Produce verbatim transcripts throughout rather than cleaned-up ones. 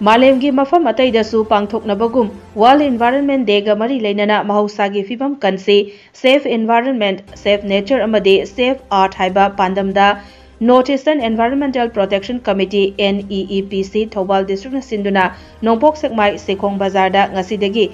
ꯃꯥꯂꯦꯝꯒꯤ ꯃꯐꯝ ꯑꯇꯩꯗꯁꯨ ꯄꯥꯡꯊꯣꯛꯅꯕꯒꯨꯝ World Environment Dayꯒ ꯃꯔꯤ ꯂꯩꯅꯅ ꯃꯍꯧꯁꯥꯒꯤ ꯐꯤꯕꯝ ꯀꯟꯁꯤ, Safe Environment, Safe Nature ꯑꯃꯗꯤ Safe Earth ꯍꯥꯏꯕ ꯄꯥꯟꯗꯝꯗ North Eastern Environmental Protection Committee, NEEPC, Thoubal districtꯅ ꯁꯤꯟꯗꯨꯅ ꯅꯣꯡꯄꯣꯛ ꯁꯦꯛꯃꯥꯏ ꯁꯤꯈꯣꯡ ꯕꯖꯥꯔꯗ ꯉꯁꯤꯗꯒꯤ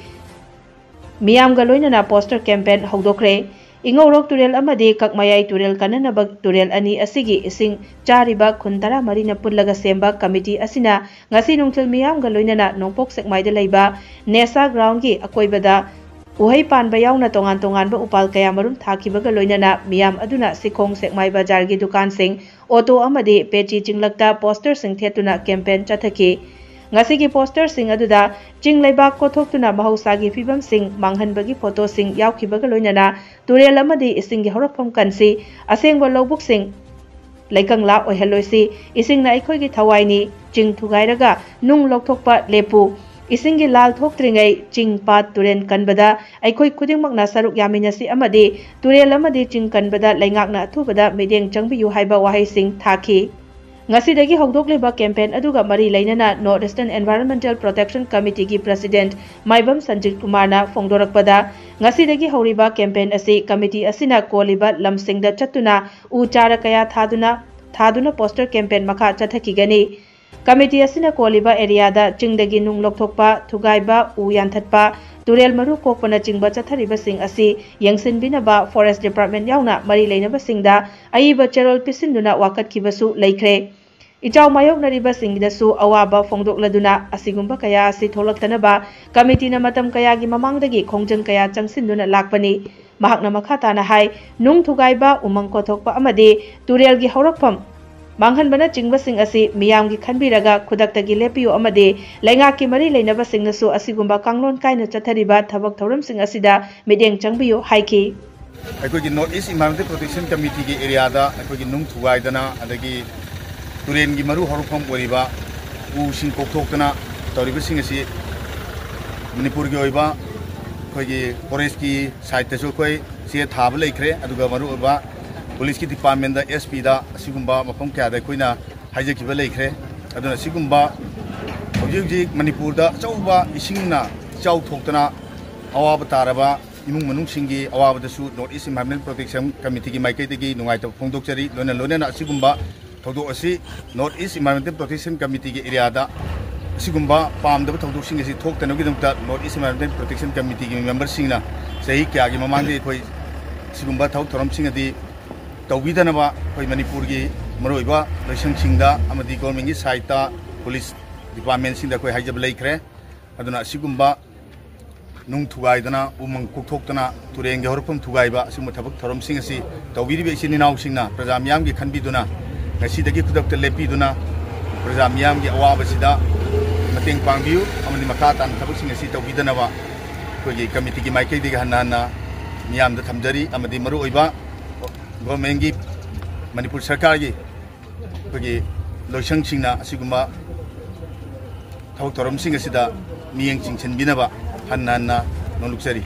ꯃꯤꯌꯥꯝꯒ ꯂꯣꯏꯅꯅ poster campaign ꯍꯧꯗꯣꯛꯈ꯭ꯔꯦ꯫ ꯏꯉꯧꯔꯣꯛ ꯇꯨꯔꯦꯜ ꯑꯃꯗꯤ ꯀꯛꯃꯌꯥꯏ ꯇꯨꯔꯦꯜ ꯀꯟꯅꯅꯕ ꯇꯨꯔꯦꯜ ꯑꯅꯤ ꯑꯁꯤꯒꯤ ꯏꯁꯤꯡ ꯆꯥꯔꯤꯕ ꯈꯨꯟ ꯇꯔꯥꯃꯔꯤꯅ ꯄꯨꯜꯂꯒ ꯁꯦꯝꯕ committee ꯑꯁꯤꯅ ꯉꯁꯤ ꯅꯨꯡꯊꯤꯜ ꯃꯤꯌꯥꯝꯒ ꯂꯣꯏꯅꯅ ꯅꯣꯡꯄꯣꯛ ꯁꯦꯛꯃꯥꯏꯗ ꯂꯩꯕ ꯅꯦꯁꯥ groundꯒꯤ ꯑꯀꯣꯏꯕꯗ ꯎꯍꯩ ꯄꯥꯟꯕ ꯌꯥꯎꯅ ꯇꯣꯉꯥꯟ ꯇꯣꯉꯥꯟꯕ ꯎꯄꯥꯜ ꯀꯌꯥ ꯃꯔꯨꯝ ꯊꯥꯈꯤꯕꯒ ꯂꯣꯏꯅꯅ ꯃꯤꯌꯥꯝ ꯑꯗꯨꯅ ꯁꯤꯈꯣꯡ ꯁꯦꯛꯃꯥꯏ ꯕꯖꯥꯔꯒꯤ ꯗꯨꯀꯥꯟꯁꯤꯡ, ꯑꯣꯇꯣ ꯑꯃꯗꯤ ꯄꯦꯆꯤ ꯆꯤꯡꯂꯛꯇ posterꯁꯤꯡ ꯊꯦꯠꯇꯨꯅ campaign ꯆꯠꯊꯈꯤ꯫ ꯉꯁꯤꯒꯤ posterꯁꯤꯡ ꯑꯗꯨꯗ ꯆꯤꯡ ꯂꯩꯕꯥꯛ ꯀꯣꯊꯣꯛꯇꯨꯅ ꯃꯍꯧꯁꯥꯒꯤ ꯐꯤꯕꯝꯁꯤꯡ ꯃꯥꯡꯍꯟꯕꯒꯤ photoꯁꯤꯡ ꯌꯥꯎꯈꯤꯕꯒ ꯂꯣꯏꯅꯅ ꯇꯨꯔꯦꯜ ꯑꯃꯗꯤ ꯏꯁꯤꯡꯒꯤ ꯍꯧꯔꯛꯐꯝ ꯀꯟꯁꯤ, ꯑꯁꯦꯡꯕ ꯂꯧꯕꯨꯛꯁꯤꯡ ꯂꯩꯀꯪꯂꯥ ꯑꯣꯏꯍꯜꯂꯣꯏꯁꯤ, ꯏꯁꯤꯡꯅ ꯑꯩꯈꯣꯏꯒꯤ ꯊꯋꯥꯏꯅꯤ, ꯆꯤꯡ ꯊꯨꯒꯥꯏꯔꯒ ꯅꯨꯡ ꯂꯧꯊꯣꯛꯄ ꯂꯦꯞꯄꯨ, ꯏꯁꯤꯡꯒꯤ ꯂꯥꯜ ꯊꯣꯛꯇ꯭ꯔꯤꯉꯩ ꯆꯤꯡ, ꯄꯥꯠ, ꯇꯨꯔꯦꯜ ꯀꯟꯕꯗ ꯑꯩꯈꯣꯏ ꯈꯨꯗꯤꯡꯃꯛꯅ ꯁꯔꯨꯛ ꯌꯥꯃꯤꯟꯅꯁꯤ ꯑꯃꯗꯤ ꯇꯨꯔꯦꯜ ꯑꯃꯗꯤ ꯆꯤꯡ ꯀꯟꯕꯗ ꯂꯩꯉꯥꯛꯅ ꯑꯊꯨꯕꯗ ꯃꯤꯠꯌꯦꯡ ꯆꯪꯕꯤꯌꯨ ꯍꯥꯏꯕ ꯋꯥꯍꯩꯁꯤꯡ ꯊꯥꯈꯤ꯫ ꯉꯁꯤꯗꯒꯤ ꯍꯧꯗꯣꯛꯂꯤꯕ campaign ꯑꯗꯨꯒ ꯃꯔꯤ ꯂꯩꯅꯅ North Eastern Environmental Protection Committeeꯒꯤ President ꯃꯥꯏꯕꯝ ꯁꯟꯖꯤꯠ ꯀꯨꯃꯥꯔꯅ ꯐꯣꯡꯗꯣꯔꯛꯄꯗ, ꯉꯁꯤꯗꯒꯤ ꯍꯧꯔꯤꯕ campaign ꯑꯁꯤ committee ꯑꯁꯤꯅ ꯀꯣꯜꯂꯤꯕ ꯂꯝꯁꯤꯡꯗ ꯆꯠꯇꯨꯅ ꯎ ꯆꯥꯔ ꯀꯌꯥ ꯊꯥꯗꯨꯅ, ꯊꯥꯗꯨꯅ poster campaign ꯃꯈꯥ ꯆꯠꯊꯈꯤꯒꯅꯤ꯫ Committee ꯑꯁꯤꯅ ꯀꯣꯜꯂꯤꯕ areaꯗ ꯆꯤꯡꯗꯒꯤ ꯅꯨꯡ ꯂꯧꯊꯣꯛꯄ, ꯊꯨꯒꯥꯏꯕ, ꯎ ꯌꯥꯟꯊꯠꯄ, ꯇꯨꯔꯦꯜ ꯃꯔꯨ ꯀꯣꯛꯄꯅꯆꯤꯡꯕ ꯆꯠꯊꯔꯤꯕꯁꯤꯡ ꯑꯁꯤ ꯌꯦꯡꯁꯤꯟꯕꯤꯅꯕ Forest Department ꯌꯥꯎꯅ ꯃꯔꯤ ꯂꯩꯅꯕꯁꯤꯡꯗ ꯑꯏꯕ ꯆꯦꯔꯣꯜ ꯄꯤꯁꯤꯟꯗꯨꯅ ꯋꯥꯀꯠꯈꯤꯕꯁꯨ ꯂꯩꯈ꯭ꯔꯦ꯫ ꯏꯆꯥꯎ ꯃꯥꯌꯣꯛꯅꯔꯤꯕꯁꯤꯡꯗꯁꯨ ꯑꯋꯥꯕ ꯐꯣꯡꯗꯣꯛꯂꯗꯨꯅ ꯑꯁꯤꯒꯨꯝꯕ ꯀꯌꯥ ꯑꯁꯤ ꯊꯣꯛꯂꯛꯇꯅꯕ committeeꯅ ꯃꯇꯝ ꯀꯌꯥꯒꯤ ꯃꯃꯥꯡꯗꯒꯤ ꯈꯣꯡꯖꯪ ꯀꯌꯥ ꯆꯪꯁꯤꯟꯗꯨꯅ ꯂꯥꯛꯄꯅꯤ꯫ ꯃꯍꯥꯛꯅ ꯃꯈꯥ ꯇꯥꯅ ꯍꯥꯏ, ꯅꯨꯡ ꯊꯨꯒꯥꯏꯕ, ꯎꯃꯪ ꯀꯣꯊꯣꯛꯄ ꯑꯃꯗꯤ ꯇꯨꯔꯦꯜꯒꯤ ꯍꯧꯔꯛꯐꯝ ꯃꯥꯡꯍꯟꯕꯅꯆꯤꯡꯕꯁꯤꯡ ꯑꯁꯤ ꯃꯤꯌꯥꯝꯒꯤ ꯈꯟꯕꯤꯔꯒ ꯈꯨꯗꯛꯇꯒꯤ ꯂꯦꯞꯄꯤꯌꯨ ꯑꯃꯗꯤ ꯂꯩꯉꯥꯛꯀꯤ ꯃꯔꯤ ꯂꯩꯅꯕꯁꯤꯡꯅꯁꯨ ꯑꯁꯤꯒꯨꯝꯕ ꯀꯥꯡꯂꯣꯟ ꯀꯥꯏꯅ ꯆꯠꯊꯔꯤꯕ ꯊꯕꯛ ꯊꯧꯔꯝꯁꯤꯡ ꯑꯁꯤꯗ ꯃꯤꯠꯌꯦꯡ ꯆꯪꯕꯤꯌꯨ ꯍꯥꯏꯈꯤ꯫ ꯑꯩꯈꯣꯏꯒꯤ North East Environmental Protection Committeeꯒꯤ areaꯗ ꯑꯩꯈꯣꯏꯒꯤ ꯅꯨꯡ ꯊꯨꯒꯥꯏꯗꯅ ꯑꯗꯒꯤ ꯇꯨꯔꯦꯟꯒꯤ ꯃꯔꯨ ꯍꯧꯔꯛꯐꯝ ꯑꯣꯏꯔꯤꯕ ꯎꯁꯤꯡ ꯀꯣꯛꯊꯣꯛꯇꯅ ꯇꯧꯔꯤꯕꯁꯤꯡ ꯑꯁꯤ ꯃꯅꯤꯄꯨꯔꯒꯤ ꯑꯣꯏꯕ ꯑꯩꯈꯣꯏꯒꯤ forestꯀꯤ sideꯇꯁꯨ ꯑꯩꯈꯣꯏ ꯆꯦ ꯊꯥꯕ ꯂꯩꯈ꯭ꯔꯦ꯫ ꯑꯗꯨꯒ ꯃꯔꯨꯑꯣꯏꯕ policeꯀꯤ departmentꯗ, SPꯗ ꯑꯁꯤꯒꯨꯝꯕ ꯃꯐꯝ ꯀꯌꯥꯗ ꯑꯩꯈꯣꯏꯅ ꯍꯥꯏꯖꯈꯤꯕ ꯂꯩꯈ꯭ꯔꯦ꯫ ꯑꯗꯨꯅ ꯁꯤꯒꯨꯝꯕ ꯍꯧꯖꯤꯛ ꯍꯧꯖꯤꯛ ꯃꯅꯤꯄꯨꯔꯗ ꯑꯆꯧꯕ ꯏꯁꯤꯡꯅ ꯏꯆꯥꯎ ꯊꯣꯛꯇꯅ ꯑꯋꯥꯕ ꯇꯥꯔꯕ ꯏꯃꯨꯡ ꯃꯅꯨꯡꯁꯤꯡꯒꯤ ꯑꯋꯥꯕꯗꯁꯨ North East Environmental Protection Committeeꯒꯤ ꯃꯥꯏꯀꯩꯗꯒꯤ ꯅꯨꯡꯉꯥꯏꯇꯕ ꯐꯣꯡꯗꯣꯛꯆꯔꯤ꯫ ꯂꯣꯏꯅ ꯂꯣꯏꯅꯅ ꯑꯁꯤꯒꯨꯝꯕ ꯊꯧꯗꯣꯛ ꯑꯁꯤ North East Environmental Protection Committeeꯒꯤ areaꯗ ꯑꯁꯤꯒꯨꯝꯕ ꯄꯥꯝꯗꯕ ꯊꯧꯗꯣꯛꯁꯤꯡ ꯑꯁꯤ ꯊꯣꯛꯇꯅꯕꯒꯤꯗꯃꯛꯇ North East Environmental Protection Committeeꯒꯤ memberꯁꯤꯡꯅ ꯆꯍꯤ ꯀꯌꯥꯒꯤ ꯃꯃꯥꯡꯗꯒꯤ ꯑꯩꯈꯣꯏ ꯁꯤꯒꯨꯝꯕ ꯊꯕꯛ ꯊꯧꯔꯝꯁꯤꯡ ꯑꯗꯤ ꯇꯧꯕꯤꯗꯅꯕ ꯑꯩꯈꯣꯏ ꯃꯅꯤꯄꯨꯔꯒꯤ ꯃꯔꯨꯑꯣꯏꯕ ꯂꯣꯏꯁꯪꯁꯤꯡꯗ ꯑꯃꯗꯤ governmentꯀꯤ sideꯇ police departmentꯁꯤꯡꯗ ꯑꯩꯈꯣꯏ ꯍꯥꯏꯖꯕ ꯂꯩꯈ꯭ꯔꯦ꯫ ꯑꯗꯨꯅ ꯑꯁꯤꯒꯨꯝꯕ ꯅꯨꯡ ꯊꯨꯒꯥꯏꯗꯅ, ꯎꯃꯪ ꯀꯣꯛꯊꯣꯛꯇꯅ, ꯇꯨꯔꯦꯟꯒꯤ ꯍꯧꯔꯛꯐꯝ ꯊꯨꯒꯥꯏꯕ, ꯑꯁꯤꯒꯨꯝꯕ ꯊꯕꯛ ꯊꯧꯔꯝꯁꯤꯡ ꯑꯁꯤ ꯇꯧꯕꯤꯔꯤꯕ ꯏꯆꯤꯟ ꯏꯅꯥꯎꯁꯤꯡꯅ ꯄ꯭ꯔꯖꯥ ꯃꯤꯌꯥꯝꯒꯤ ꯈꯟꯕꯤꯗꯨꯅ, ꯉꯁꯤꯗꯒꯤ ꯈꯨꯗꯛꯇ ꯂꯦꯞꯄꯤꯗꯨꯅ, ꯄ꯭ꯔꯖꯥ ꯃꯤꯌꯥꯝꯒꯤ ꯑꯋꯥꯕꯁꯤꯗ ꯃꯇꯦꯡ ꯄꯥꯡꯕꯤꯌꯨ ꯑꯃꯗꯤ ꯃꯈꯥ ꯇꯥꯅ ꯊꯕꯛꯁꯤꯡ ꯑꯁꯤ ꯇꯧꯕꯤꯗꯅꯕ ꯑꯩꯈꯣꯏꯒꯤ committeeꯒꯤ ꯃꯥꯏꯀꯩꯗꯒꯤ ꯍꯟꯅ ꯍꯟꯅ ꯃꯤꯌꯥꯝꯗ ꯊꯝꯖꯔꯤ꯫ ꯑꯃꯗꯤ ꯃꯔꯨꯑꯣꯏꯕ governmentꯀꯤ, ꯃꯅꯤꯄꯨꯔ ꯁꯔꯀꯥꯔꯒꯤ ꯑꯩꯈꯣꯏꯒꯤ ꯂꯣꯏꯁꯪꯁꯤꯡꯅ ꯑꯁꯤꯒꯨꯝꯕ ꯊꯕꯛ ꯊꯧꯔꯝꯁꯤꯡ ꯑꯁꯤꯗ ꯃꯤꯠꯌꯦꯡ ꯆꯤꯡꯁꯤꯟꯕꯤꯅꯕ ꯍꯟꯅ ꯍꯟꯅ ꯅꯣꯂꯨꯛꯆꯔꯤ꯫